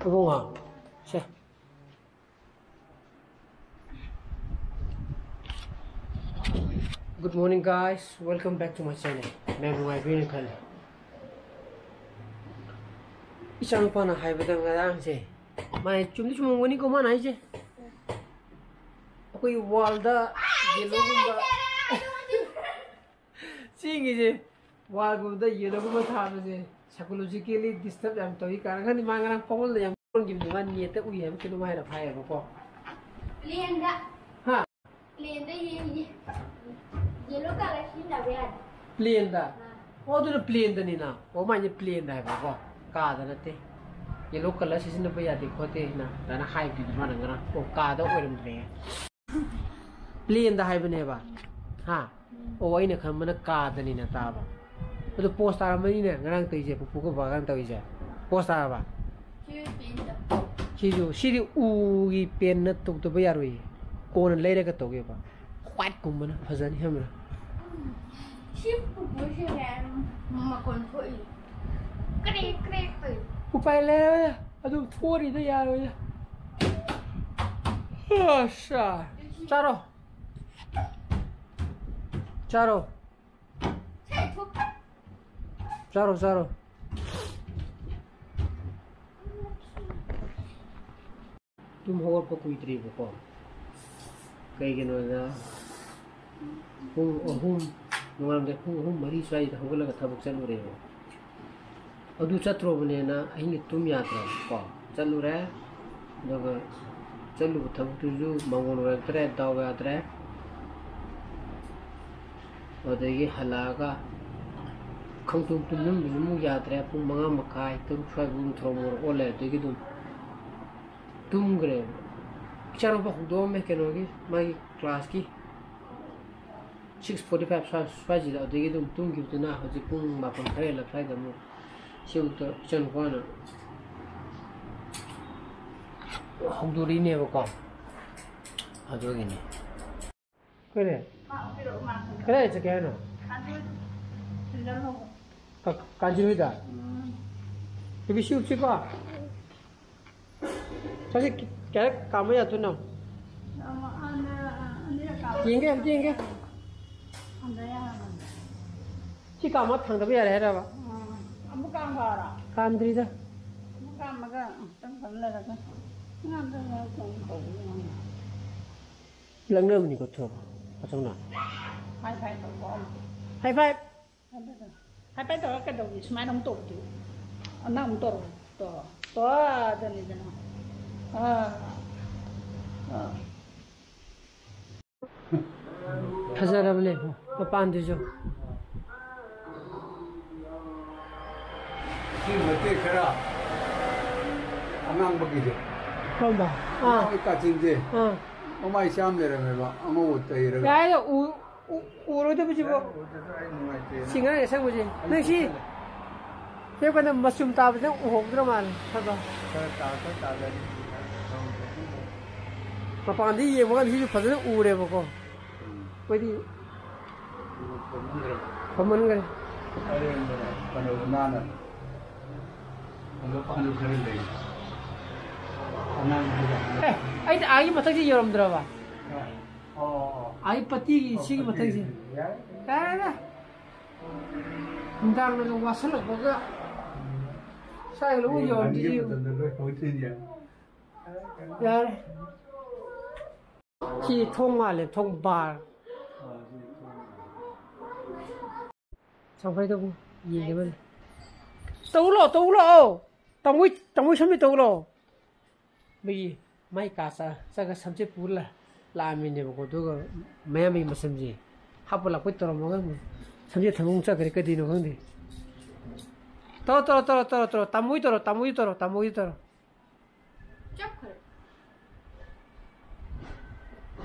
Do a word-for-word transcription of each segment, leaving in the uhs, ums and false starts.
Ibungo, say. Good morning, guys. Welcome back to my channel. ꯃꯌꯥꯝ ꯅꯨꯡꯉꯥꯏꯕꯤꯔꯤꯅ ꯈꯜꯂꯤ꯫ ꯏꯆꯥꯅꯨꯄꯥꯅ ꯍꯥꯏꯕꯗ ꯉꯔꯥꯡꯁꯦ, ꯃꯥꯅ ꯆꯨꯝꯗꯤ ꯆꯨꯝꯃꯝꯒꯅꯤꯀꯣ ꯃꯥꯅ ꯍꯥꯏꯁꯦ꯫ ꯑꯩꯈꯣꯏꯒꯤ wallꯗ yellowꯒꯨꯝꯕ ꯆꯦꯡꯒꯤꯁꯦ, wallꯒꯨꯝꯕꯗ yellowꯒꯨꯝꯕ ꯊꯥꯕꯁꯦ psychologically disturb ꯌꯥꯝ ꯇꯧꯏ ꯀꯥꯏꯅ ꯈꯪꯗꯦ꯫ ꯃꯥ ꯉꯔꯥꯡ ꯄꯥꯎꯜꯗ ꯌꯥꯝ ꯊꯣꯟꯈꯤꯕꯅꯤ, ꯃꯥ netꯇ ꯎꯏ ꯍꯥꯏꯕ ꯀꯩꯅꯣꯝ ꯍꯥꯏꯔꯞ ꯍꯥꯏꯌꯦꯕꯀꯣ꯫ Planeꯗ꯫ ꯍꯥ? Planeꯗ ꯌꯦꯡꯉꯤ꯫ Yellow colour ꯁꯤꯖꯤꯟꯅꯕ ꯌꯥꯗꯦ꯫ Planeꯗ? ꯑꯥ꯫ ꯑꯣ, ꯑꯗꯨꯅ planeꯗꯅꯤꯅ꯫ ꯑꯣ, ꯃꯥꯏꯁꯦ planeꯗ ꯍꯥꯏꯕꯀꯣ, ꯀꯥꯗ ꯅꯠꯇꯦ꯫ Yellow colour ꯁꯤꯖꯤꯟꯅꯕ ꯌꯥꯗꯦ ꯈꯣꯠꯇꯦ ꯍꯥꯏꯅ ꯑꯗꯨꯃꯥꯏꯅ ꯍꯥꯏꯕꯗꯨꯗꯤ ꯃꯥꯅ ꯉꯔꯥꯡ꯫ ꯑꯣ, ꯀꯥꯗ ꯑꯣꯏꯔꯝꯗ꯭ꯔꯦ꯫ Planeꯗ ꯍꯥꯏꯕꯅꯦꯕ꯫ ꯍꯥ? ꯑꯣ, ꯑꯩꯅ ꯈꯟꯕꯅ ꯀꯥꯗꯅꯤꯅ ꯇꯥꯕ꯫ ꯑꯗꯨ pose ꯇꯥꯔꯝꯃꯅꯤꯅꯦ ꯉꯔꯥꯡ ꯇꯧꯔꯤꯁꯦ, ꯄꯨꯄꯨꯒ ꯕꯥꯒꯅ ꯇꯧꯔꯤꯁꯦ꯫ Pose ꯇꯥꯔꯕ? ꯁꯤꯁꯨ, ꯁꯤꯗꯤ ꯎꯒꯤ penꯅ ꯇꯧꯗꯕ ꯌꯥꯔꯣꯏꯌꯦ꯫ ꯀꯣꯟꯅ ꯂꯩꯔꯒ ꯇꯧꯒꯦꯕ꯫ Whiteꯀꯨꯝꯕꯅ ꯐꯖꯅꯤ ꯈꯪꯕ꯭ꯔꯥ? ꯁꯤ ꯄꯨꯄꯨꯁꯦ ꯃꯌꯥꯝ ꯃꯈꯣꯟ ꯊꯣꯛꯏ꯫ ꯀ꯭ꯔꯦꯛ ꯀ꯭ꯔꯦꯛ ꯇꯧꯏ꯫ ꯎꯄꯥꯏ ꯂꯩꯔꯣꯏꯗ꯫ ꯑꯗꯨꯝ ꯊꯣꯛꯑꯅꯤꯗ, ꯌꯥꯔꯣꯏꯗ꯫ ꯑꯁ! ꯆꯥꯔꯣ꯫ ꯆꯥꯔꯣ꯫ ꯆꯥꯔꯣ, ꯆꯥꯔꯣ꯫ ꯇꯨꯝ ꯍꯧꯒꯠꯄ ꯀꯨꯏꯗ꯭ꯔꯤꯕꯀꯣ꯫ ꯀꯩꯒꯤꯅꯣꯗ ꯄꯨꯡ ꯑꯍꯨꯝ, ꯅꯣꯡꯉꯥꯜꯂꯝꯗꯥꯏ ꯄꯨꯡ ꯑꯍꯨꯝ, ꯃꯔꯤ ꯁ꯭ꯋꯥꯏꯗ ꯍꯧꯒꯠꯂꯒ ꯊꯕꯛ ꯆꯠꯂꯨꯔꯦꯕ꯫ ꯑꯗꯨ ꯆꯠꯇ꯭ꯔꯣꯕꯅꯦꯅ ꯑꯍꯤꯡꯒꯤ ꯇꯨꯝ ꯌꯥꯗ꯭ꯔꯕꯀꯣ꯫ ꯆꯠꯂꯨꯔꯦ꯫ ꯑꯗꯨꯒ ꯆꯠꯂꯨꯕ ꯊꯕꯛꯇꯨꯁꯨ ꯃꯪꯒꯣꯜ ꯑꯣꯏꯔꯛꯇ꯭ꯔꯦ, ꯗꯥꯎ ꯌꯥꯗ꯭ꯔꯦ꯫ ꯑꯗꯨꯗꯒꯤ ꯍꯜꯂꯛꯑꯒ ꯈꯪꯇꯨꯝ ꯇꯨꯝꯁꯤꯟꯕꯁꯨ ꯑꯃꯨꯛ ꯌꯥꯗ꯭ꯔꯦ꯫ ꯄꯨꯡ ꯃꯉꯥ ꯃꯈꯥꯏ, ꯇꯔꯨꯛ ꯁ꯭ꯋꯥꯏꯐꯥꯎ ꯑꯗꯨꯝ ꯊꯧꯔꯝ ꯑꯣꯜꯂꯦ꯫ ꯑꯗꯨꯗꯒꯤ ꯑꯗꯨꯝ ꯇꯨꯝꯈ꯭ꯔꯦꯕ꯫ ꯏꯆꯥꯅꯨꯄꯥ ꯍꯧꯗꯣꯛꯑꯝꯃꯦ ꯀꯩꯅꯣꯒꯤ, ꯃꯥꯒꯤ classꯀꯤ꯫ Six forty five ꯁ꯭ꯋꯥꯏ-, ꯁ꯭ꯋꯥꯏꯁꯤꯗ꯫ ꯑꯗꯨꯗꯒꯤ ꯑꯗꯨꯝ ꯇꯨꯝꯈꯤꯕꯗꯨꯅ ꯍꯧꯖꯤꯛ ꯄꯨꯡ ꯃꯥꯄꯟ ꯈꯔ ꯍꯦꯜꯂꯛ ꯁ꯭ꯋꯥꯏꯗ ꯑꯃꯨꯛ ꯁꯤꯐꯥꯎꯗ ꯏꯆꯥꯅꯨꯄꯥꯅ ꯍꯧꯗꯣꯔꯛꯏꯅꯦꯕꯀꯣ꯫ ꯑꯗꯨꯒꯤꯅꯤ꯫ ꯀꯔꯤ? ꯀꯗꯥꯏ ꯆꯠꯀꯦ ꯍꯥꯏꯅꯣ? ꯀꯥ-, ꯀꯥꯟꯆꯤꯟ ꯍꯣꯏꯗ? ꯎꯝ꯫ ꯕꯤꯕꯤ, ꯁꯤ ꯎꯞꯁꯤꯀꯣ꯫ ꯍꯧꯖꯤꯛ ꯀꯌꯥꯔꯛ ꯀꯥꯝꯕ ꯌꯥꯗꯣꯏꯅꯣ? ꯑꯃ, ꯑꯅꯤꯔꯛ, ꯑꯅꯤꯔꯛ ꯀꯥꯝꯕ꯫ ꯌꯦꯡꯒꯦ, ꯑꯝꯇ ꯌꯦꯡꯒꯦ꯫ ꯑꯝꯇ ꯌꯥꯔꯕꯅꯦ꯫ ꯁꯤ ꯀꯥꯝꯃ ꯊꯥꯡꯗꯕ ꯌꯥꯔꯦ ꯍꯥꯏꯔꯕ? ꯑꯥ, ꯑꯃꯨꯛ ꯀꯥꯝꯈ꯭ꯔꯣꯔꯥ? ꯀꯥꯝꯗ꯭ꯔꯤꯗ꯫ ꯑꯃꯨꯛ ꯀꯥꯝꯃꯒ ꯉꯥꯛꯇꯪ ꯊꯝ ꯂꯩꯔꯒ ꯉꯥ ꯑꯝꯇ ꯉꯧ ꯊꯣꯡ ꯇꯧꯕ ꯌꯥꯅꯤ꯫ ꯂꯪꯅꯕꯅꯤꯀꯣ ꯊꯣꯡ ꯑꯆꯧꯅ꯫ ꯍꯥꯏ ꯐꯥꯏ ꯇꯧꯕ ꯑꯃ꯫ ꯍꯥꯏ ꯐꯥꯏ꯫ ꯍꯥꯏ ꯐꯥꯏ ꯇꯧꯔ ꯀꯩꯗꯧꯅꯤ? ꯁꯨꯃꯥꯏꯅ ꯑꯃꯨꯛ ꯇꯧꯕꯗꯤ꯫ ꯑ, ꯅꯪ ꯑꯃꯨꯛ ꯇꯧꯔꯣ꯫ ꯇꯧꯔꯣ꯫ ꯇꯧꯔꯣ, ꯑꯗꯨꯅꯤꯗꯅ꯫ ꯑꯥ꯫ ꯑꯥ꯫ ꯐꯖꯔꯕꯅꯦ ꯃꯄꯥꯟꯗꯨꯁꯨ꯫ ꯁꯤ ꯃꯇꯦꯛ ꯈꯔ ꯑꯉꯥꯡꯕꯒꯤꯁꯦ꯫ ꯀꯔꯝꯕ? ꯑꯥ꯫ ꯑꯉꯥꯡꯕ ꯀꯥꯆꯤꯟꯁꯦ꯫ ꯑꯥ꯫ ꯃꯃꯥꯏ ꯆꯥꯝ ꯂꯩꯔꯝꯃꯦꯕ, ꯑꯉꯧꯕ ꯇꯩꯔꯒ꯫ ꯌꯥꯏꯗ, ꯎ-, ꯎ-, ꯎꯔꯣꯏꯗꯕꯁꯤꯕꯣ꯫ ꯎꯗ꯭ꯔꯁꯨ ꯑꯩ ꯅꯨꯡꯉꯥꯏꯇꯦꯅ꯫ ꯁꯤ ꯉꯔꯥꯡ ꯑꯁꯪꯕꯁꯦ꯫ ꯑꯩ ꯅꯪ ꯁꯤ ꯄꯨꯈꯠꯂꯦ꯫ ꯀꯩꯅꯣ ꯀꯩꯅꯣ ꯃꯆꯨꯝ ꯇꯥꯕꯁꯦ ꯅꯪ ꯎꯍꯧꯗ꯭ꯔ ꯃꯥꯜꯂꯦ꯫ ꯈꯔ ꯈꯔ ꯇꯥ-, ꯈꯔ ꯇꯥꯗꯅꯤ꯫ ꯃꯄꯥꯟꯗ ꯌꯦꯡꯕ ꯀꯥꯟꯗ ꯁꯤꯁꯨ ꯐꯖꯅ ꯎꯔꯦꯕꯀꯣ꯫ ꯎꯝ꯫ ꯑꯩꯈꯣꯏꯗꯤ ꯐꯝꯃꯟꯈ꯭ꯔꯦ꯫ ꯐꯝꯃꯟꯈ꯭ꯔꯦ꯫ ꯑꯦ, ꯑꯩꯗꯤ ꯑꯥꯒꯤ ꯃꯊꯛꯁꯤ ꯌꯧꯔꯝꯗ꯭ꯔꯕ? ꯑꯥ꯫ ꯑꯣ, ꯑꯣ, ꯑꯣ꯫ ꯑꯥꯒꯤ ꯄꯇꯤꯒꯤ ꯑꯣ, ꯁꯤꯒꯤ ꯄꯇꯤ ꯃꯊꯛꯁꯤ꯫ ꯌꯥꯔꯦ꯫ ꯌꯥꯔꯦꯗ꯫ ꯅꯨꯡꯗꯥꯡꯅꯒ ꯋꯥꯁꯜꯂꯛꯄꯒ ꯁ꯭ꯋꯥꯏꯒ ꯂꯣꯏ ꯌꯧꯔꯝꯗ꯭ꯔꯤꯁꯤ ꯌꯦꯡꯉꯨ꯫ ꯃꯇꯝꯗ ꯂꯣꯏ ꯍꯧꯗꯣꯏꯅꯦ꯫ ꯌꯥꯔꯦ꯫ ꯁꯤ ꯊꯣꯡ ꯃꯥꯜꯂꯦ, ꯊꯣꯡ ꯕꯥꯔ꯫ ꯁꯪꯐꯩꯗꯕꯨ ꯌꯦꯡꯒꯦ ꯃꯥꯜꯂꯦ꯫ ꯇꯧ ꯂꯥꯛꯑꯣ, ꯇꯧ ꯂꯥꯛꯑꯣ꯫ ꯇꯥꯃꯣꯏ, ꯇꯥꯃꯣꯏ ꯁꯝꯁꯦ ꯇꯧ ꯂꯥꯛꯑꯣ꯫ ꯃꯣꯏꯒꯤ ꯃꯥꯏ ꯀꯥ ꯆ-, ꯆꯠꯂꯒ ꯁꯝꯆꯦꯠ ꯄꯨꯔ ꯂꯥ-, ꯂꯥꯛꯑꯝꯃꯤꯅꯦꯕꯀꯣ꯫ ꯑꯗꯨꯒ ꯃꯌꯥꯝꯕꯒꯤ ꯃꯁꯝꯁꯦ ꯍꯥꯞꯄ ꯂꯥꯛꯄꯩ ꯇꯧꯔꯝꯃꯒ ꯑꯃꯨꯛ ꯁꯝꯆꯦꯠ ꯊꯝꯃ ꯑꯃꯨꯛ ꯆꯠꯈ꯭ꯔꯦ꯫ ꯀꯩꯗꯧꯅꯣ ꯈꯪꯗꯦ꯫ ꯇꯧꯔꯣ, ꯇꯧꯔꯣ, ꯇꯧꯔꯣ, ꯇꯧꯔꯣ, ꯇꯧꯔꯣ꯫ ꯇꯥꯃꯣꯒꯤ ꯇꯧꯔꯣ, ꯇꯥꯃꯣꯒꯤ ꯇꯧꯔꯣ, ꯇꯥꯃꯣꯒꯤ ꯇꯧꯔꯣ꯫ ꯆꯠꯈ꯭ꯔꯦ꯫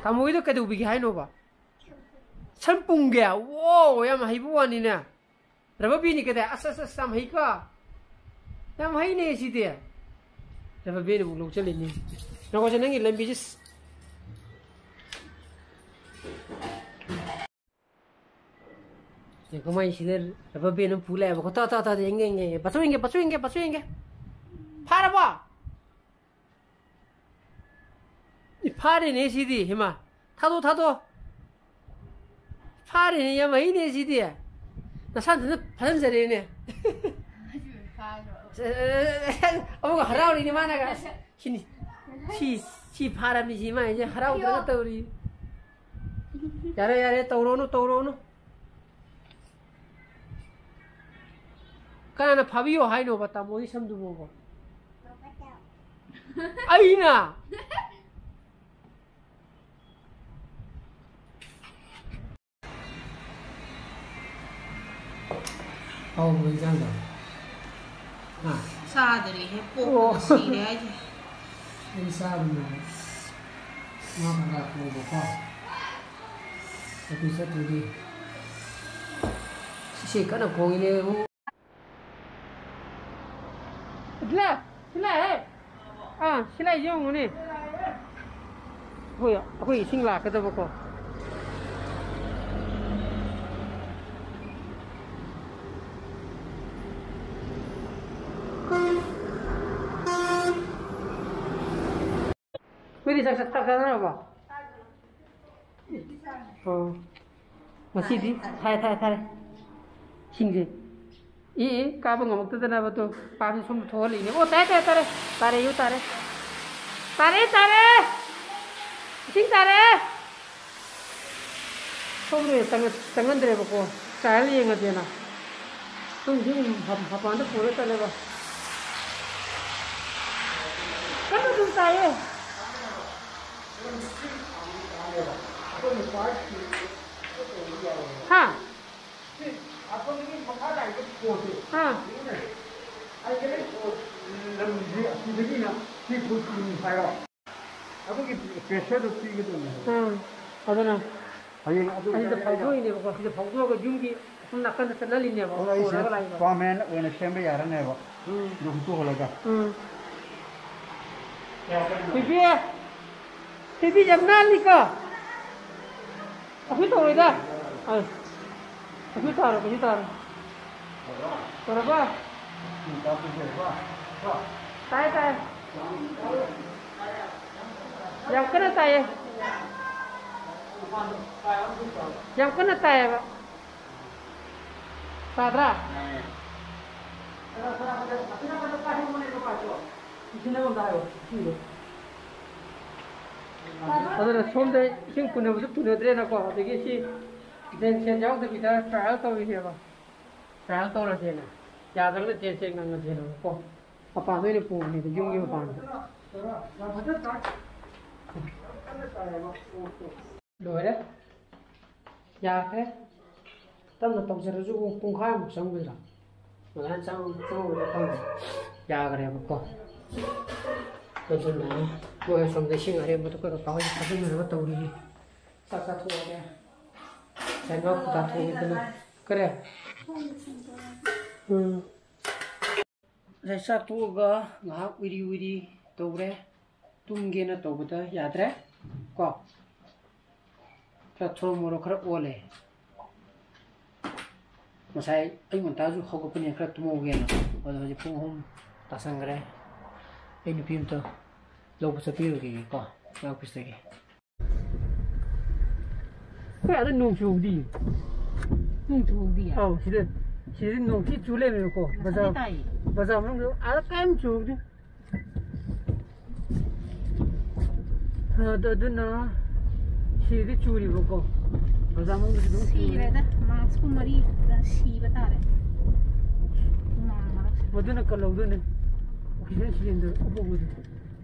ꯇꯥꯃꯣꯒꯤꯗꯣ ꯀꯩꯗꯧꯕꯤꯒꯦ ꯍꯥꯏꯅꯣꯕ? ꯁꯝ ꯄꯨꯝꯒꯦ? ꯋꯥꯎ, ꯌꯥꯝ ꯍꯩꯕ ꯋꯥꯅꯤꯅꯦ꯫ ꯔꯕꯔ ꯕꯦꯟꯅꯤ ꯀꯩꯗꯧ? ꯑꯁ, ꯑꯁ, ꯑꯁ, ꯌꯥꯝ ꯍꯩꯀꯣ? ꯌꯥꯝ ꯍꯩꯅꯦ ꯁꯤꯗꯤ꯫ ꯔꯕꯔ ꯕꯦꯟ ꯑꯃꯨꯛ ꯂꯧꯁꯤꯜꯂꯤꯅꯤ꯫ ꯉꯥꯏꯈꯣꯁꯦ, ꯅꯪꯒꯤ ꯂꯝꯕꯤꯁꯦ ꯁ-, ꯌꯦꯡꯉꯣ, ꯃꯥꯏꯁꯤꯅ ꯔꯕꯔ ꯕꯦꯟ ꯑꯃ ꯄꯨ ꯂꯥꯛꯑꯦꯕꯀꯣ꯫ ꯇꯥ, ꯇꯥ, ꯇꯥ, ꯌꯦꯡꯒꯦ, ꯌꯦꯡꯒꯦ, ꯌꯦꯡꯒꯦ꯫ ꯕꯥꯆꯧ ꯌꯦꯡꯒꯦ, ꯕꯥꯆꯧ ꯌꯦꯡꯒꯦ, ꯕꯥꯆꯧ ꯌꯦꯡꯒꯦ꯫ ꯐꯥꯔꯕꯣ? ꯐꯥꯔꯦꯅꯦ ꯁꯤꯗꯤ, ꯍꯤꯃꯥ꯫ ꯊꯥꯗꯣꯛ, ꯊꯥꯗꯣꯛ꯫ ꯐꯥꯔꯦꯅꯦ, ꯌꯥꯝ ꯍꯩꯅꯦ ꯁꯤꯗꯤ꯫ ꯅꯁꯥ ꯅꯊꯟꯗ ꯐꯥꯖꯤꯟꯖꯔꯦꯅꯦ꯫ ꯑꯃꯨꯛ ꯍꯔꯥꯎꯔꯤꯅꯦ ꯃꯥꯅꯒ꯫ ꯁꯤꯅꯤ꯫ ꯁꯤ, ꯁꯤ ꯐꯥꯔꯝꯃꯤ ꯁꯤ ꯃꯥꯏꯁꯦ ꯍꯔꯥꯎꯗꯅ ꯇꯧꯔꯤ꯫ ꯌꯥꯔꯦ, ꯌꯥꯔꯦ, ꯇꯧꯔꯣꯅꯨ, ꯇꯧꯔꯣꯅꯨ꯫ ꯀꯅꯥꯅ ꯐꯥꯕꯤꯌꯣ ꯍꯥꯏꯅꯣꯕ ꯇꯥꯃꯣꯒꯤ ꯁꯝꯗꯨꯕꯣꯕ? ꯑꯩꯅ? ꯍꯥꯎꯕ꯭ꯔꯣ ꯏꯟꯖꯥꯡꯗꯣ? ꯍꯥ? ꯆꯥꯗꯔꯤꯍꯦ, ꯄꯣꯛꯄꯗ ꯑꯣ꯫ ꯁꯤꯔꯦ ꯍꯥꯏꯁꯦ꯫ ꯑꯩ ꯆꯥꯕꯅꯦ꯫ ꯉꯥ ꯀꯧꯇꯥ ꯊꯣꯡꯕꯀꯣ꯫ ꯑꯗꯨ ꯆꯠꯇ꯭ꯔꯗꯤ꯫ ꯁꯤꯁꯦ ꯀꯟꯅ ꯈꯣꯡꯉꯤꯅꯦ꯫ ꯁꯤꯂꯥ, ꯁꯤꯂꯥ, ꯍꯦ꯫ ꯑꯥ, ꯁꯤꯂꯥꯏꯁꯦ ꯌꯦꯡꯉꯨꯅꯦ꯫ ꯑꯩꯈꯣꯏ, ꯑꯩꯈꯣꯏ ꯏꯁꯤꯡ ꯂꯥꯛꯀꯗꯕꯀꯣ꯫ ꯅꯣꯏꯗꯤ ꯆꯥꯛ, ꯆꯥꯛ, ꯆꯥꯛ ꯆꯥꯅꯔꯕꯣ? ꯑꯣ꯫ ꯉꯁꯤꯗꯤ ꯊꯥꯔꯦ, ꯊꯥꯔꯦ, ꯊꯥꯔꯦ꯫ ꯏꯁꯤꯡꯁꯦ꯫ ꯑꯦ, ꯑꯦ, ꯀꯥꯕ ꯉꯝꯃꯛꯇꯗꯅꯕ ꯇꯨ ꯄꯥꯝꯁꯦ ꯁꯣꯝꯗ ꯊꯣꯛꯍꯜꯂꯤꯅꯦ꯫ ꯑꯣ, ꯇꯥꯔꯦ, ꯇꯥꯔꯦ, ꯇꯥꯔꯦ꯫ ꯇꯥꯔꯦ, ꯌꯨ ꯇꯥꯔꯦ꯫ ꯇꯥꯔꯦ, ꯇꯥꯔꯦ꯫ ꯏꯁꯤꯡ ꯇꯥꯔꯦ꯫ ꯁꯣꯝꯗ ꯑꯣꯏꯅ ꯆꯪꯍꯟ-, ꯆꯪꯍꯟꯗ꯭ꯔꯦꯕꯀꯣ꯫ ꯇ꯭ꯔꯥꯏꯌꯦꯜ ꯌꯦꯡꯉꯁꯦꯅ꯫ ꯁꯣꯝ ꯏꯁꯤꯡ ꯃꯄꯥꯟꯗ ꯄꯨꯔ ꯆꯠꯂꯦꯕ꯫ ꯀꯟꯅ ꯑꯗꯨꯝ ꯇꯥꯏꯌꯦ꯫ ꯍꯥ? ꯑꯥ꯫ ꯑꯗꯨꯒꯤ ꯄ꯭ꯔꯦꯁꯔꯗꯣ ꯄꯤꯒꯗꯕꯅꯦ꯫ ꯑꯥ꯫ ꯑꯗꯨꯅ ꯍꯌꯦꯡ ꯑꯗꯨ ꯑꯁꯤꯗ ꯐꯥꯎꯗꯣꯛꯏꯅꯦꯕꯀꯣ꯫ ꯁꯤꯗ ꯐꯥꯎꯗꯣꯛꯑꯒ ꯌꯨꯝꯒꯤ ꯑꯁꯣꯝ ꯅꯥꯀꯟꯗ ꯆꯠꯍꯜꯂꯤꯅꯦꯕ꯫ ꯑꯗꯣ ꯑꯩꯁꯦ ꯄꯣꯔꯒ ꯂꯥꯛꯏꯕ꯫ ꯄꯥꯔꯃꯦꯟ ꯑꯣꯏꯅ ꯁꯦꯝꯕ ꯌꯥꯔꯅꯦꯕ꯫ ꯎꯝ꯫ ꯑꯗꯨ ꯍꯨꯠꯇꯣꯛꯍꯜꯂꯒ꯫ ꯎꯝ꯫ ꯊꯣꯏꯕꯤ! ꯊꯣꯏꯕꯤ ꯌꯥꯝ ꯅꯥꯜꯂꯤꯀꯣ? ꯑꯩꯈꯣꯏ ꯇꯧꯔꯣꯏꯗ꯫ ꯑ, ꯑꯩꯈꯣꯏ ꯇꯥꯔꯣ, ꯑꯩꯈꯣꯏ ꯇꯥꯔꯣ꯫ ꯇꯧꯔꯕ? ꯇꯥꯏ, ꯇꯥꯏ꯫ ꯌꯥꯝ ꯀꯟꯅ ꯇꯥꯏꯌꯦ꯫ ꯌꯥꯝ ꯀꯟꯅ ꯇꯥꯏꯌꯦꯕ꯫ ꯇꯥꯗ꯭ꯔꯥ? ꯑꯗꯨꯅ ꯁꯣꯝꯗ ꯏꯁꯤꯡ ꯄꯨꯅꯕꯁꯨ ꯄꯨꯅꯗ꯭ꯔꯦꯅꯀꯣ꯫ ꯑꯗꯒꯤ ꯁꯤ ꯗ꯭ꯔꯦꯟ ꯁꯦꯠ ꯌꯥꯎꯗꯕꯤꯗ ꯇ꯭ꯔꯥꯏꯌꯦꯜ ꯇꯧꯔꯤꯅꯦꯕ꯫ ꯇ꯭ꯔꯥꯏꯌꯦꯜ ꯇꯧꯔꯁꯦꯅ꯫ ꯌꯥꯗ꯭ꯔꯒꯅ ꯗ꯭ꯔꯦꯟ ꯁꯦꯠ ꯉꯪꯉꯁꯦꯅꯀꯣ꯫ ꯃꯄꯥꯟꯗ ꯑꯣꯏꯅ ꯄꯨꯕꯅꯦꯕ, ꯌꯨꯝꯒꯤ ꯃꯄꯥꯟꯗ꯫ ꯂꯣꯏꯔꯦ꯫ ꯌꯥꯈ꯭ꯔꯦ꯫ ꯇꯞꯅ ꯇꯧꯖꯔꯁꯨ ꯄꯨꯡꯈꯥꯏꯃꯨꯛ ꯆꯪꯒꯗ꯭ꯔꯥ? ꯑꯗꯨꯃꯥꯏꯅ ꯆꯪ-, ꯆꯪꯉꯝꯒꯗ꯭ꯔꯥ ꯈꯪꯗꯦ꯫ ꯌꯥꯈ꯭ꯔꯦꯕꯀꯣ꯫ ꯑꯗꯨꯅ ꯃꯣꯏ ꯑꯁꯣꯝꯗ ꯏꯁꯤꯡ ꯑꯔꯦꯝꯕꯗꯣ ꯀꯩꯅꯣ ꯇꯧꯍꯜꯂꯤ, ꯊꯥꯖꯤꯟꯅꯅꯕ ꯇꯧꯔꯤꯌꯦ꯫ ꯆꯥꯛ ꯆꯥꯊꯣꯛꯑꯒꯦ꯫ ꯉꯁꯥꯏ ꯉꯥ ꯀꯧꯇꯥ ꯊꯣꯡꯉꯤꯗꯅ꯫ ꯀꯔꯤ? ꯎꯝ꯫ ꯉꯁꯥꯏ ꯆꯥꯛ ꯇꯣꯛꯑꯒ ꯉꯥꯏꯍꯥꯛ ꯎꯏꯔꯤ ꯎꯏꯔꯤ ꯇꯧꯔꯦ꯫ ꯇꯨꯝꯒꯦꯅ ꯇꯧꯕꯗ ꯌꯥꯗ꯭ꯔꯦ꯫ ꯀꯣ? ꯈꯔ ꯊꯣꯔꯣ ꯃꯣꯔꯣ ꯈꯔ ꯑꯣꯜꯂꯦ꯫ ꯉꯁꯥꯏ ꯑꯌꯨꯛ ꯉꯟꯇꯥꯁꯨ ꯍꯧꯒꯠꯄꯅꯤꯅ ꯈꯔ ꯇꯨꯝꯍꯧꯒꯦꯅ꯫ ꯑꯗꯣ ꯍꯧꯖꯤꯛ ꯄꯨꯡ ꯑꯍꯨꯝ ꯇꯥꯁꯟꯈ꯭ꯔꯦ꯫ ꯑꯩ ꯅꯨꯄꯤ ꯑꯝꯇ ꯂꯧꯕ ꯆꯠꯄꯤꯔꯨꯈꯤꯒꯦꯀꯣ, ꯑꯣꯐꯤꯁꯇꯒꯤ꯫ ꯑꯩꯈꯣꯏ ꯑꯥꯗ ꯅꯣꯡ ꯆꯨꯕꯗꯤ? ꯅꯣꯡ ꯆꯨꯕꯗꯤ? ꯑꯧ, ꯁꯤꯗ, ꯁꯤꯗꯗꯤ ꯅꯣꯡ ꯊꯤ ꯆꯨ ꯂꯩꯔꯝꯃꯦꯕꯀꯣ꯫ ꯉꯁꯥꯏꯗꯤ ꯕꯖꯥꯔ, ꯇꯥꯏꯌꯦ꯫ ꯕꯖꯥꯔ ꯃꯅꯨꯡꯗ ꯑꯥꯗ ꯀꯔꯤꯝ ꯆꯨꯕꯗꯤ? ꯑꯗꯨ-, ꯑꯗꯨꯅ ꯁꯤꯗꯤ ꯆꯨꯔꯤꯕꯀꯣ꯫ ꯕꯖꯥꯔ ꯃꯅꯨꯡꯗꯗꯤ ꯑꯗꯨꯝ ꯆꯨꯔꯤ꯫ ꯁꯤꯔꯦꯗ, ꯃꯥꯛꯁꯄꯨ ꯃꯔꯤ ꯁꯤꯕ ꯇꯥꯔꯦ꯫ ꯍꯨꯃꯥꯡ ꯃꯔꯛꯁꯤꯗ꯫ ꯃꯗꯨꯅ ꯀꯜꯍꯧꯗꯣꯏꯅꯦ꯫ Oxygen cylinder ꯎꯞꯄꯕꯨꯗꯤ꯫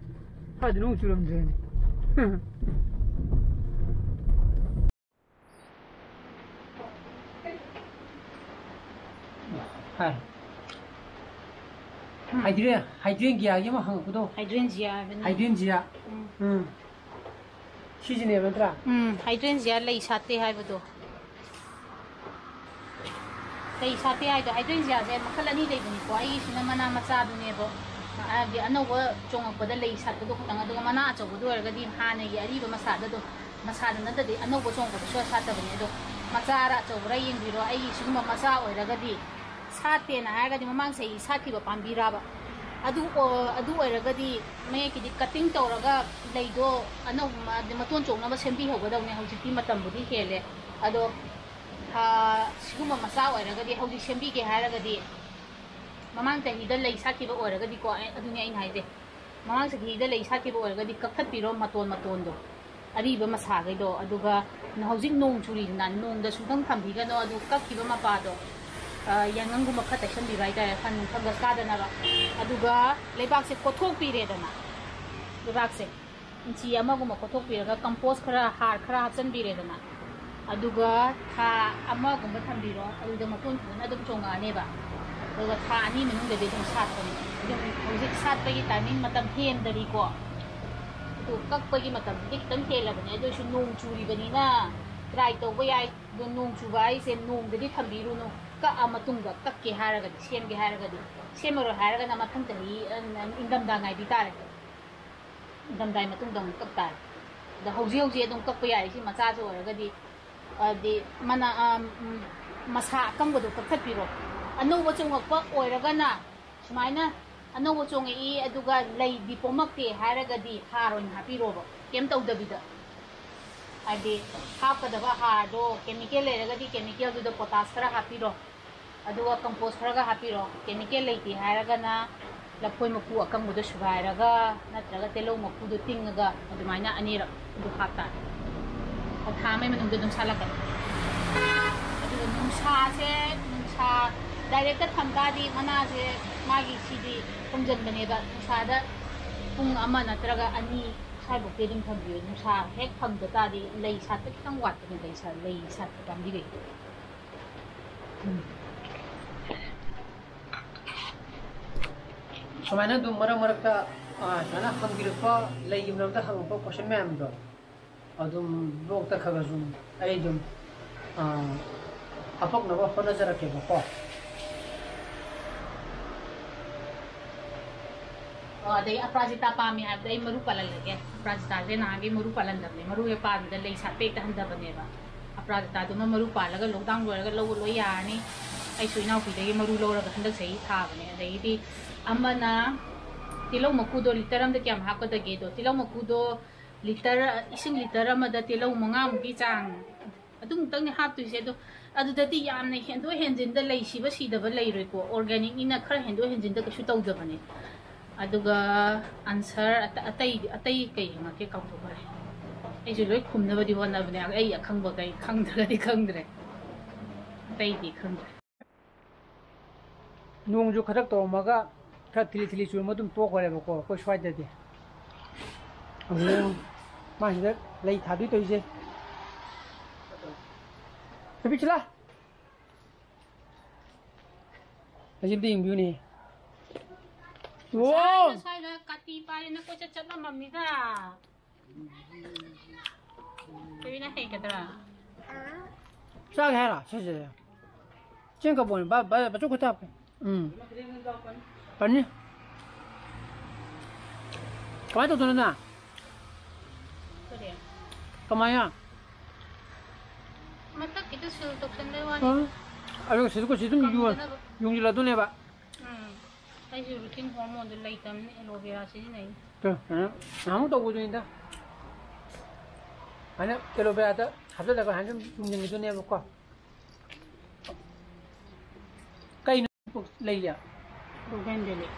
ꯁ꯭ꯋꯥꯏꯗ ꯅꯣꯡ ꯆꯨꯔꯝꯗ꯭ꯔꯦꯅꯦ꯫ ꯍꯥꯏ꯫ ꯎꯝ꯫ ꯍꯥꯏꯗ꯭ꯔꯦ-, ꯍꯥꯏꯗ꯭ꯔꯦꯟꯖꯤꯌꯥꯒꯤ ꯑꯃ ꯍꯪꯉꯛꯄꯗꯣ꯫ ꯍꯥꯏꯗ꯭ꯔꯦꯟꯖꯤꯌꯥ ꯍꯥꯏꯕꯅꯤ꯫ ꯍꯥꯏꯗ꯭ꯔꯦꯟꯖꯤꯌꯥ꯫ ꯎꯝ꯫ ꯎꯝ꯫ ꯁꯤꯁꯤꯅꯦꯕ ꯅꯠꯇ꯭ꯔꯥ? ꯎꯝ, ꯍꯥꯏꯗ꯭ꯔꯦꯟꯖꯤꯌꯥ ꯂꯩ ꯁꯥꯠꯇꯦ ꯍꯥꯏꯕꯗꯣ꯫ ꯂꯩ ꯁꯥꯠꯇꯦ ꯍꯥꯏꯗꯣ, ꯍꯥꯏꯗ꯭ꯔꯦꯟꯖꯤꯌꯥꯁꯦ ꯃꯈꯜ ꯑꯅꯤ ꯂꯩꯕꯅꯤꯀꯣ꯫ ꯑꯩꯒꯤꯁꯤꯅ ꯃꯅꯥ ꯃꯆꯥꯗꯨꯅꯦꯕ, ꯍꯥꯏꯕꯗꯤ ꯑꯅꯧꯕ ꯆꯣꯡꯉꯛꯄꯗ ꯂꯩ ꯁꯥꯠꯄꯗꯣ ꯈꯛꯇꯪ, ꯑꯗꯨꯒ ꯃꯅꯥ ꯑꯆꯧꯕꯗꯣ ꯑꯣꯏꯔꯒꯗꯤ ꯍꯥꯟꯅꯒꯤ ꯑꯔꯤꯕ ꯃꯁꯥꯗ ꯑꯗꯨꯝ, ꯃꯁꯥꯗ ꯅꯠꯇꯗꯤ ꯑꯅꯧꯕ ꯆꯣꯡꯉꯛꯄꯗ ꯁꯨꯡꯁꯥꯠ ꯁꯥꯠꯇꯕꯅꯦ꯫ ꯑꯗꯣ ꯃꯆꯥ ꯑꯔꯥ ꯑꯆꯧꯕꯔꯥ ꯌꯦꯡꯕꯤꯔꯣ꯫ ꯑꯩꯒꯤ ꯁꯤꯒꯨꯝꯕ ꯃꯆꯥ ꯑꯣꯏꯔꯒꯗꯤ ꯁꯥꯠꯇꯦꯅ ꯍꯥꯏꯔꯒꯗꯤ ꯃꯃꯥꯡ ꯆꯍꯤ ꯁꯥꯠꯈꯤꯕ ꯄꯥꯝꯕꯤꯔꯕ? ꯑꯗꯨ ꯑꯗꯨ ꯑꯣꯏꯔꯒꯗꯤ ꯃꯌꯦꯛꯀꯤꯗꯤ ꯀꯠꯇꯤꯡ ꯇꯧꯔꯒ ꯂꯩꯗꯣ ꯑꯅꯧꯕ ꯃꯇꯣꯟ ꯆꯣꯡꯅꯕ ꯁꯦꯝꯕꯤꯍꯧꯒꯗꯧꯅꯦ꯫ ꯍꯧꯖꯤꯛꯇꯤ ꯃꯇꯝꯕꯨꯗꯤ ꯍꯦꯜꯂꯦ, ꯑꯗꯣ ꯊꯥ ꯁꯤꯒꯨꯝꯕ ꯃꯆꯥ ꯑꯣꯏꯔꯒꯗꯤ ꯍꯧꯖꯤꯛ ꯁꯦꯝꯕꯤꯒꯦ ꯍꯥꯏꯔꯒꯗꯤ, ꯃꯃꯥꯡ ꯆꯍꯤꯗ ꯂꯩ ꯁꯥꯠꯈꯤꯕ ꯑꯣꯏꯔꯒꯗꯤꯀꯣ, ꯑꯗꯨꯅꯤ ꯑꯩꯅ ꯍꯥꯏꯁꯦ, ꯃꯃꯥꯡ ꯆꯍꯤꯗ ꯂꯩ ꯁꯥꯠꯈꯤꯕ ꯑꯣꯏꯔꯒꯗꯤ ꯀꯛꯊꯠꯄꯤꯔꯣ ꯃꯇꯣꯟ ꯃꯇꯣꯟꯗꯣ, ꯑꯔꯤꯕ ꯃꯁꯥꯈꯩꯗꯣ꯫ ꯑꯗꯨꯒ ꯍꯧꯖꯤꯛ ꯅꯣꯡ ꯆꯨꯔꯤꯗꯅ, ꯅꯣꯡꯗ ꯁꯨꯡꯊꯪ ꯊꯝꯕꯤꯒꯅꯣ꯫ ꯑꯗꯨ ꯀꯛꯈꯤꯕ ꯃꯄꯥꯗꯣ, ꯑ, ꯌꯥꯏꯉꯪꯒꯨꯝꯕ ꯈꯔ ꯇꯩꯁꯟꯕꯤꯕ ꯍꯥꯏꯇꯥꯔꯦ, ꯐꯟ fungus ꯀꯥꯗꯅꯕ꯫ ꯑꯗꯨꯒ ꯂꯩꯕꯥꯛꯁꯦ ꯀꯣꯠꯊꯣꯛꯄꯤꯔꯦꯗꯅ, ꯂꯩꯕꯥꯛꯁꯦ ꯏꯟꯆꯤ ꯑꯃꯒꯨꯝꯕ ꯀꯣꯠꯊꯣꯛꯄꯤꯔꯒ compost ꯈꯔ, ꯍꯥꯔ ꯈꯔ ꯍꯥꯞꯆꯤꯟꯕꯤꯔꯦꯗꯅ, ꯑꯗꯨꯒ ꯊꯥ ꯑꯃꯒꯨꯝꯕ ꯊꯝꯕꯤꯔꯣ, ꯑꯗꯨꯗ ꯃꯇꯣꯟ ꯐꯖꯅ ꯑꯗꯨꯝ ꯆꯣꯡꯉꯛꯑꯅꯦꯕ꯫ ꯑꯗꯨꯒ ꯊꯥ ꯑꯅꯤ ꯃꯅꯨꯡꯗꯗꯤ ꯑꯗꯨꯝ ꯁꯥꯠꯄꯅꯤ꯫ ꯑꯗꯨꯝ ꯍꯧꯖꯤꯛ ꯁꯥꯠꯄꯒꯤ timing ꯃꯇꯝ ꯍꯦꯟꯗꯔꯤꯀꯣ, ꯑꯗꯨ ꯀꯛꯄꯒꯤ ꯃꯇꯝꯗꯤ ꯈꯤꯇꯪ ꯍꯦꯜꯂꯕꯅꯦ꯫ ꯑꯗꯨ ꯑꯣꯏꯁꯨ ꯅꯣꯡ ꯆꯨꯔꯤꯕꯅꯤꯅ try ꯇꯧꯕ ꯌꯥꯏ꯫ ꯑꯗꯣ ꯅꯣꯡ ꯆꯨꯕ ꯍꯥꯏꯁꯦ ꯅꯣꯡꯗꯗꯤ ꯊꯝꯕꯤꯔꯨꯅꯨ꯫ ꯀꯛꯑ ꯃꯇꯨꯡꯗ ꯀꯛꯀꯦ ꯍꯥꯏꯔꯒꯗꯤ, ꯁꯦꯝꯒꯦ ꯍꯥꯏꯔꯒꯗꯤ, ꯁꯦꯝꯃꯔꯣꯏ ꯍꯥꯏꯔꯒꯅ ꯃꯊꯪ ꯆꯍꯤ, ꯑ, ꯏꯪꯊꯝꯊꯥ ꯉꯥꯏꯕꯤ ꯇꯥꯔꯦ꯫ ꯏꯪꯊꯝꯊꯥꯒꯤ ꯃꯇꯨꯡꯗ ꯑꯃꯨꯛ ꯀꯛ ꯇꯥꯔꯦ꯫ ꯑꯗꯣ ꯍꯧꯖꯤꯛ ꯍꯧꯖꯤꯛ ꯑꯗꯨꯝ ꯀꯛꯄ ꯌꯥꯏ, ꯁꯤ ꯃꯆꯥꯁꯨ ꯑꯣꯏꯔꯒꯗꯤ꯫ ꯍꯥꯏꯗꯤ ꯃꯅꯥ, ꯑ, ꯎꯝ, ꯃꯁꯥ ꯑꯀꯪꯕꯗꯣ ꯀꯛꯊꯠꯄꯤꯔꯣ꯫ ꯑꯅꯧꯕ ꯆꯣꯡꯉꯛꯄ ꯑꯣꯏꯔꯒꯅ ꯁꯨꯃꯥꯏꯅ ꯑꯅꯧꯕ ꯆꯣꯡꯉꯛꯏ, ꯑꯗꯨꯒ ꯂꯩꯗꯤ ꯄꯣꯝꯃꯛꯇꯦ ꯍꯥꯏꯔꯒꯗꯤ ꯍꯥꯔ ꯑꯣꯏꯅ ꯍꯥꯞꯄꯤꯔꯣꯕ, ꯀꯩꯝ ꯇꯧꯗꯕꯤꯗ꯫ ꯍꯥꯏꯗꯤ ꯍꯥꯞꯀꯗꯕ ꯍꯥꯔꯗꯣ chemical ꯂꯩꯔꯒꯗꯤ chemical ꯗꯨꯗ potash ꯈꯔ ꯍꯥꯞꯄꯤꯔꯣ, ꯑꯗꯨꯒ compost ꯈꯔꯒ ꯍꯥꯞꯄꯤꯔꯣ꯫ Chemical ꯂꯩꯇꯦ ꯍꯥꯏꯔꯒꯅ ꯂꯐꯣꯏ ꯃꯀꯨ ꯑꯀꯪꯕꯗꯣ ꯁꯨꯒꯥꯏꯔꯒ ꯅꯠꯇ꯭ꯔꯒ ꯇꯤꯜꯍꯧ ꯃꯀꯨꯗꯣ ꯇꯤꯡꯉꯒ ꯑꯗꯨꯃꯥꯏꯅ ꯑꯅꯤꯔꯛ ꯑꯗꯨ ꯍꯥꯞꯇꯥꯔꯦ꯫ ꯊꯥ ꯑꯃꯒꯤ ꯃꯅꯨꯡꯗ ꯑꯗꯨꯝ ꯁꯥꯠꯂꯛꯀꯅꯤ꯫ ꯑꯗꯨꯒ ꯅꯨꯡꯁꯥꯁꯦ, ꯅꯨꯡꯁꯥ direct ꯊꯝ ꯇꯥꯔꯗꯤ ꯃꯅꯥꯁꯦ ꯃꯥꯒꯤ ꯁꯤꯗꯤ ꯄꯨꯝꯁꯤꯟꯕꯅꯦꯕ꯫ ꯅꯨꯡꯁꯥꯗ ꯄꯨꯡ ꯑꯃ ꯅꯠꯇ꯭ꯔꯒ ꯑꯅꯤ ꯁ꯭ꯋꯥꯏꯐꯥꯎꯗꯤ ꯑꯗꯨꯝ ꯊꯝꯕꯤꯌꯨ꯫ ꯅꯨꯡꯁꯥ ꯍꯦꯛ ꯐꯪꯗ ꯇꯥꯔꯗꯤ ꯂꯩ ꯁꯥꯠꯄ ꯈꯤꯇꯪ ꯋꯥꯠꯄꯅꯦ, ꯂꯩ ꯁꯥ-, ꯂꯩ ꯁꯥꯠꯄ ꯄꯥꯝꯕꯤꯈꯩ꯫ ꯎꯝ꯫ ꯁꯨꯃꯥꯏꯅ ꯑꯗꯨꯝ ꯃꯔꯛ ꯃꯔꯛꯇ, ꯑ, ꯁꯨꯃꯥꯏꯅ ꯍꯪꯕꯤꯔꯛꯄ, ꯂꯩꯒꯤ ꯃꯔꯝꯗ ꯍꯪꯉꯛꯄ question ꯃꯌꯥꯝꯗꯣ ꯑꯗꯨꯝ blog ꯇ ꯈꯔ ꯈꯔ ꯁꯨꯝ ꯑꯩ ꯑꯗꯨꯝ, ꯑ, ꯍꯥꯄꯛꯅꯕ ꯍꯣꯠꯅꯖꯔꯛꯀꯦꯕꯀꯣ꯫ ꯑꯣ, ꯑꯗꯩ ꯑꯄꯔꯥꯖꯤꯇꯥ ꯄꯥꯝꯃꯤ ꯍꯥꯏꯕꯗ ꯑꯩ ꯃꯔꯨ ꯄꯥꯜꯍꯜꯂꯒꯦ꯫ ꯑꯄꯔꯥꯖꯤꯇꯥꯁꯦ ꯅꯍꯥꯟꯒꯤ ꯃꯔꯨ ꯄꯥꯜꯍꯟꯗꯕꯅꯦ, ꯃꯔꯨ ꯍꯦꯛ ꯄꯥꯟꯕꯗ ꯂꯩ ꯁꯥꯠꯄ ꯍꯦꯛꯇ ꯍꯟꯊꯕꯅꯦꯕ꯫ ꯑꯄꯔꯥꯖꯤꯇꯥꯗꯨꯃ ꯃꯔꯨ ꯄꯥꯜꯂꯒ lockdown ꯂꯣꯏꯔꯒ ꯂꯧꯕ ꯂꯣꯏ ꯌꯥꯔꯅꯤ꯫ ꯑꯩꯁꯨ ꯏꯅꯥꯎꯄꯤꯗꯒꯤ ꯃꯔꯨ ꯂꯧꯔꯒ ꯍꯟꯗꯛ ꯆꯍꯤ ꯊꯥꯕꯅꯦ꯫ ꯑꯗꯒꯤꯗꯤ ꯑꯃꯅ ꯇꯤꯜꯍꯧ ꯃꯀꯨꯗꯣ ꯂꯤꯇꯔ ꯑꯃꯗ ꯀꯌꯥꯝ ꯍꯥꯞꯀꯗꯒꯦꯗꯣ, ꯇꯤꯜꯍꯧ ꯃꯀꯨꯗꯣ ꯂꯤꯇꯔ, ꯏꯁꯤꯡ ꯂꯤꯇꯔ ꯑꯃꯗ ꯇꯤꯜꯍꯧ ꯃꯉꯥꯃꯨꯛꯀꯤ ꯆꯥꯡ ꯑꯗꯨꯃꯨꯛꯇꯪꯅꯦ ꯍꯥꯞꯇꯣꯏꯁꯦ꯫ ꯑꯗꯣ ꯑꯗꯨꯗꯗꯤ ꯌꯥꯝꯅ ꯍꯦꯟꯗꯣꯛ ꯍꯦꯟꯖꯤꯟꯗ ꯂꯩ ꯁꯤꯕ ꯁꯤꯗꯕ ꯂꯩꯔꯣꯏꯀꯣ, ꯑꯣꯔꯒꯥꯅꯤꯛꯅꯤꯅ ꯈꯔ ꯍꯦꯟꯗꯣꯛ ꯍꯦꯟꯖꯤꯟꯗ ꯀꯩꯁꯨ ꯇꯧꯗꯕꯅꯦ꯫ ꯑꯗꯨꯒ ꯑꯟꯁꯔ ꯑꯇ-, ꯑꯇꯩꯗꯤ, ꯑꯇꯩ ꯀꯩ ꯍꯪꯉꯛꯀꯦ ꯀꯥꯎꯊꯣꯛꯈ꯭ꯔꯦ꯫ ꯑꯩꯁꯨ ꯂꯣꯏ ꯈꯨꯝꯅꯕꯗꯤ ꯍꯣꯠꯅꯕꯅꯦ, ꯑꯩ ꯑꯈꯪꯕ ꯀꯩ ꯈꯪꯗ꯭ꯔꯒꯗꯤ ꯈꯪꯗ꯭ꯔꯦ, ꯑꯇꯩꯗꯤ ꯈꯪꯗ꯭ꯔꯦ꯫ ꯅꯣꯡꯁꯨ ꯈꯔ ꯇꯧꯔꯝꯃꯒ ꯈꯔ ꯊꯤꯂꯤ ꯊꯤꯂꯤ ꯆꯨꯔꯝꯃ ꯑꯗꯨꯝ ꯇꯣꯛꯈ꯭ꯔꯦꯕꯀꯣ ꯑꯩꯈꯣꯏ ꯁ꯭ꯋꯥꯏꯗꯗꯤ꯫ ꯑꯗꯨꯅ ꯃꯥꯁꯤꯗ ꯂꯩ ꯊꯥꯗꯣꯏ ꯇꯧꯔꯤꯁꯦ꯫ ꯍꯥꯏꯐꯦꯠ ꯁꯤꯂꯥ꯫ ꯑꯁꯤ ꯑꯝꯇ ꯌꯦꯡꯕꯤꯌꯨꯅꯦ꯫ ꯋꯥꯎ! ꯁ꯭ꯋꯥꯏꯗ, ꯁ꯭ꯋꯥꯏꯗ ꯀꯥꯇꯤ ꯄꯥꯏꯗꯅ ꯀꯣꯏꯆꯠ ꯆꯠꯂꯝꯃꯝꯅꯤꯗ꯫ ꯀꯔꯤꯅ ꯍꯩꯒꯗ꯭ꯔꯥ? ꯆꯥꯒꯦ ꯍꯥꯏꯔꯣ? ꯁꯦ, ꯁꯦ, ꯁꯦ꯫ ꯆꯦꯡ ꯀꯕꯣꯛꯅꯦ꯫ ꯕꯥ-, ꯕꯥ-, ꯕꯥꯆꯧ ꯈꯨꯠꯇ ꯍꯥꯞꯄꯦ꯫ ꯎꯝ꯫ ꯄꯅꯤ꯫ ꯀꯃꯥꯏꯅ ꯇꯧꯗꯣꯏꯅꯣ ꯅꯪ? ꯀꯔꯤ? ꯀꯃꯥꯏꯅ? ꯃꯊꯛꯀꯤꯗꯨ ꯁꯤꯜ ꯇꯧꯁꯟꯕꯩ ꯋꯥꯅꯤ꯫ ꯑ? ꯑꯗꯨꯒ ꯁꯤꯗ ꯁꯤ ꯑꯗꯨꯝ ꯌꯨ-, ꯀꯪꯗꯅꯕ꯫ ꯌꯨꯡꯁꯤꯜꯂꯗꯣꯏꯅꯦꯕ꯫ ꯎꯝ꯫ ꯑꯩꯁꯨ ꯔꯨꯇꯤꯟ ꯍꯣꯔꯃꯣꯟꯗꯣ ꯂꯩꯇꯕꯅꯤꯅ ꯑꯦꯂꯣꯚꯦꯔꯥ ꯁꯤꯖꯤꯟꯅꯩ꯫ ꯇꯨ, ꯅꯍꯥꯟ-, ꯅꯍꯥꯟꯃꯨꯛ ꯇꯧꯕꯗꯨꯅꯤꯗ꯫ ꯍꯥꯏꯅ ꯑꯦꯂꯣꯚꯦꯔꯥꯗ ꯍꯥꯞꯆꯤꯜꯂꯒ ꯍꯥꯏꯅ ꯁꯨꯝ ꯌꯨꯡꯁꯤꯟꯈꯤꯗꯣꯏꯅꯦꯕꯀꯣ꯫ ꯀꯩꯅꯣ ꯂꯩꯌꯦ? ꯕꯣꯒꯦꯟꯚꯤꯂꯤꯌꯥ꯫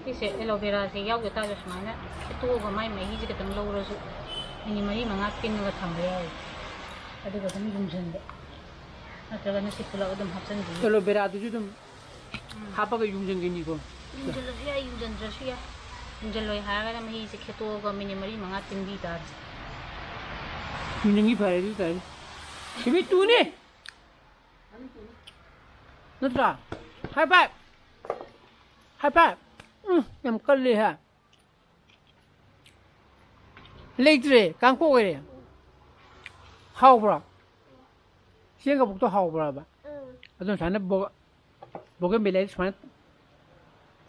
ꯁꯤꯁꯦ ꯑꯦꯂꯣꯚꯦꯔꯥꯁꯦ ꯌꯥꯎꯗ ꯇꯥꯔꯁꯨ ꯁꯨꯃꯥꯏꯅ ꯈꯦꯠꯇꯣꯛꯑꯒ ꯃꯥꯏ ꯃꯍꯤꯁꯦ ꯈꯤꯇꯪ ꯂꯧꯔꯁꯨ ꯃꯤꯅꯤꯠ ꯃꯔꯤ ꯃꯉꯥ ꯇꯤꯡꯉꯒ ꯊꯝꯕ ꯌꯥꯏ꯫ ꯑꯗꯨꯒ ꯑꯗꯨꯝ ꯌꯨꯡꯁꯤꯟꯕ꯫ ꯅꯠꯇ꯭ꯔꯒꯅ ꯁꯤ ꯄꯨꯂꯞ ꯑꯗꯨꯝ ꯍꯥꯞꯆꯤꯟꯕꯤꯌꯨ꯫ ꯑꯦꯂꯣꯚꯦꯔꯥꯗꯨꯁꯨ ꯑꯗꯨꯝ ꯎꯝ꯫ ꯍꯥꯞꯄꯒ ꯌꯨꯡꯁꯤꯟꯒꯅꯤꯀꯣ꯫ ꯌꯨꯡꯁꯤꯜꯂꯁꯨ ꯌꯥꯏ, ꯌꯨꯡꯁꯤꯟꯗ꯭ꯔꯁꯨ ꯌꯥꯏ꯫ ꯌꯨꯡꯁꯤꯜꯂꯣꯏ ꯍꯥꯏꯔꯒꯅ ꯃꯍꯤꯁꯦ ꯈꯦꯠꯇꯣꯛꯑꯒ ꯃꯤꯅꯤꯠ ꯃꯔꯤ ꯃꯉꯥ ꯇꯤꯡꯕꯤ ꯇꯥꯔꯦ꯫ ꯌꯨꯡꯁꯤꯟꯈꯤ ꯐꯔꯦ ꯑꯗꯨ ꯇꯥꯔꯗꯤ꯫ ꯕꯦꯕꯤ ꯇꯨꯅꯦ꯫ ꯅꯠꯇ꯭ꯔꯥ? ꯍꯥꯏ ꯐꯥꯏꯚ! ꯍꯥꯏ ꯐꯥꯏꯚ! ꯎꯝ, ꯌꯥꯝ ꯀꯜꯂꯤꯍꯦ꯫ ꯂꯩꯇ꯭ꯔꯦ, ꯀꯥꯡꯄꯣꯛ ꯑꯣꯏꯔꯦ꯫ ꯍꯥꯎꯕ꯭ꯔꯣ? ꯆꯦꯡ ꯀꯕꯣꯛꯇꯣ ꯍꯥꯎꯕ꯭ꯔꯕ? ꯎꯝ꯫ ꯑꯗꯨꯅ ꯁꯨꯃꯥꯏꯅ ꯕꯣ-, ꯕꯣꯒꯦꯟꯚꯤꯂꯤꯌꯥꯗꯤ ꯁꯨꯃꯥꯏꯅ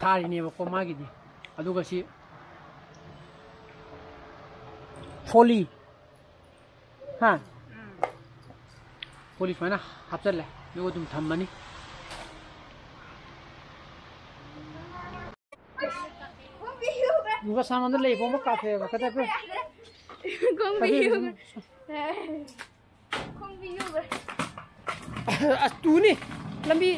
ꯊꯥꯔꯤꯅꯦꯕꯀꯣ ꯃꯥꯒꯤꯗꯤ꯫ ꯑꯗꯨꯒ ꯁꯤ ꯐꯣꯂꯤ, ꯑꯥ꯫ ꯄꯣꯂꯤ ꯁꯨꯃꯥꯏꯅ ꯍꯥꯞꯆꯜꯂꯦ, ꯑꯗꯨꯒ ꯑꯗꯨꯝ ꯊꯝꯃꯅꯤ꯫ ꯅꯨꯡꯁꯥ ꯁꯥꯃꯟꯗ ꯂꯩ ꯄꯣꯝꯕ ꯀꯥꯊꯣꯛꯑꯦꯕ꯫ ꯀꯗꯥꯏ ꯄꯨ-, ꯈꯣꯡꯕꯤ ꯀꯗꯥꯏ ꯌꯨꯕ꯭ꯔꯥ? ꯄꯨ-, ꯈꯣꯡꯕꯤ ꯌꯨꯕ꯭ꯔꯥ? ꯑꯁ, ꯇꯨꯅꯤ ꯂꯝꯕꯤ꯫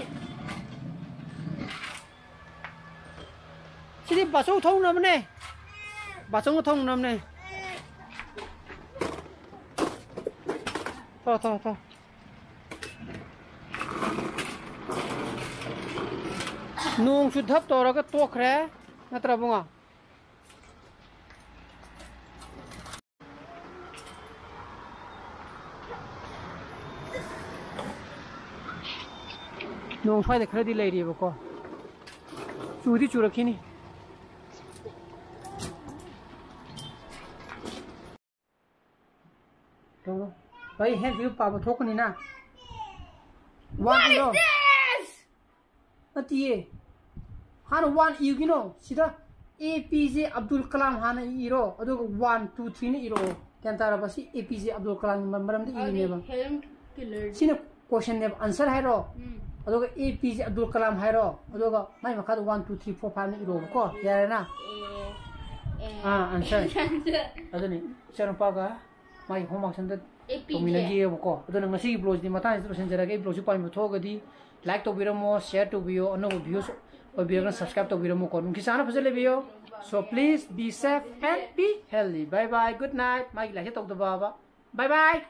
ꯁꯤꯗꯤ ꯕꯥꯆꯧ ꯊꯧꯅꯕꯅꯦ꯫ ꯕꯥꯆꯧꯅ ꯊꯧꯅꯕꯅꯦ꯫ ꯊꯧ, ꯊꯧ, ꯊꯧ꯫ ꯅꯣꯡꯁꯨ ꯙꯞ ꯇꯧꯔꯒ ꯇꯣꯛꯈ꯭ꯔꯦ, ꯅꯠꯇ꯭ꯔ ꯕꯨꯡꯉꯣ? ꯅꯣꯡ ꯁ꯭ꯋꯥꯏꯗ ꯈꯔꯗꯤ ꯂꯩꯔꯤꯕꯀꯣ꯫ ꯆꯨꯗꯤ ꯆꯨꯔꯛꯈꯤꯅꯤ꯫ ꯇꯧꯔꯣ꯫ ꯑꯩ ꯍꯦꯟ ꯐꯤꯜ ꯄꯥꯕ ꯊꯣꯛꯀꯅꯤꯅ꯫ What is ꯋꯥꯠꯂꯤꯔꯣ? This? ꯅꯠꯇꯤꯌꯦ꯫ ꯍꯥꯟꯅ ꯋꯥꯟ ꯏꯌꯨ ꯀꯩꯅꯣ꯫ ꯁꯤꯗ ꯑꯦ ꯄꯤ ꯖꯦ ꯑꯕꯗꯨꯜ ꯀꯂꯥꯝ ꯍꯥꯟꯅ ꯏꯔꯣ, ꯑꯗꯨꯒ ꯋꯥꯟ, ꯇꯨ, ꯊ꯭ꯔꯤꯅ ꯏꯔꯛꯑꯣ꯫ ꯒ꯭ꯌꯥꯟ ꯇꯥꯔꯕ? ꯁꯤ ꯑꯦ ꯄꯤ ꯖꯦ ꯑꯕꯗꯨꯜ ꯀꯂꯥꯝꯒꯤ ꯃ-, ꯃꯔꯝꯗ ꯏꯔꯤꯅꯦꯕ꯫ ꯍꯦꯜꯝ ꯀꯤꯂꯔ꯫ ꯁꯤꯅ ꯀꯣꯏꯁꯟꯅꯦꯕ, ꯑꯟꯁꯔ ꯍꯥꯏꯔꯣ꯫ ꯎꯝ꯫ ꯑꯗꯨꯒ ꯑꯦ ꯄꯤ ꯖꯦ ꯑꯕꯗꯨꯜ ꯀꯂꯥꯝ ꯍꯥꯏꯔꯣ꯫ ꯑꯗꯨꯒ ꯃꯥꯏ ꯃꯈꯥꯗ ꯋꯥꯟ, ꯇꯨ, ꯊ꯭ꯔꯤ, ꯐꯣꯔ, ꯐꯥꯏꯚꯅ ꯏꯔꯣꯕꯀꯣ꯫ ꯌꯥꯔꯦꯅ? ꯑꯦ, ꯑꯦ꯫ ꯑꯥ, ꯑꯟꯁꯔ꯫ ꯑꯟꯁꯔ꯫ ꯑꯗꯨꯅꯤ, ꯏꯆꯥꯅꯨꯄꯥꯒ ꯃꯥꯒꯤ ꯍꯣꯝꯋꯥꯔꯛꯁꯦ ꯑꯝꯇ ꯑꯦ ꯄꯤ ꯖꯦ꯫ ꯇꯧꯃꯤꯟꯅꯈꯤꯒꯦꯕꯀꯣ꯫ ꯑꯗꯨꯅ ꯉꯁꯤꯒꯤ ꯕ꯭ꯂꯣꯒꯁꯤꯗꯤ ꯃꯇꯥꯡꯁꯤꯗ ꯂꯣꯏꯁꯤꯟꯖꯔꯒꯦ꯫ ꯑꯩ ꯕ꯭ꯂꯣꯒꯁꯤ ꯄꯥꯝꯕꯤꯕ ꯊꯣꯛꯑꯒꯗꯤ ꯂꯥꯏꯛ ꯇꯧꯕꯤꯔꯝꯃꯣ, ꯁꯤꯌꯔ ꯇꯧꯕꯤꯌꯣ, ꯑꯅꯧꯕ ꯚ꯭ꯌꯨꯁ ꯑꯣꯏꯕꯤꯔꯒꯅ ꯁꯕꯁꯀ꯭ꯔꯥꯏꯕ ꯇꯧꯕꯤꯔꯝꯃꯣꯀꯣ꯫ ꯅꯨꯡꯊꯤꯜ ꯆꯥꯅ ꯐꯖꯅ ꯂꯩꯕꯤꯌꯣ꯫ So please be safe and be healthy. Bye bye, good night. ꯃꯥꯒꯤ ꯂꯥꯏꯛꯁꯦ ꯇꯧꯗꯕꯕ꯫ Bye bye.